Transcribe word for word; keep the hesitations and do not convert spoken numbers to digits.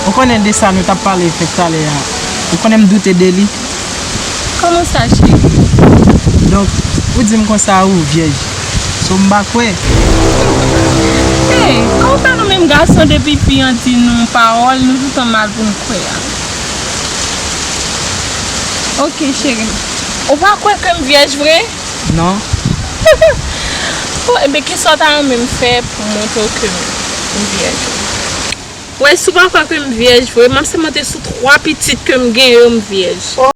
Ou konnen de sa nou t ap pale fèk talè a. Ou konnen m doute de li. Kòman sa, cheri? Donk, ou di m konsa ou vyèj. So m pa kwè. Hey, kòman sa nou menm gason depi fi an di nou pawòl, nou toutan mal pou n kwè a? Ok, cheri. Ou pa kwè ke m vyèj vre? Non. Bon, ebyen, kisa w ta renmen m fè pou montre w ke m vyèj? Wè, si w pa kwè ke m vyèj vre, m ap sèmante sou twa pitit ke m gen yo, m vyèj.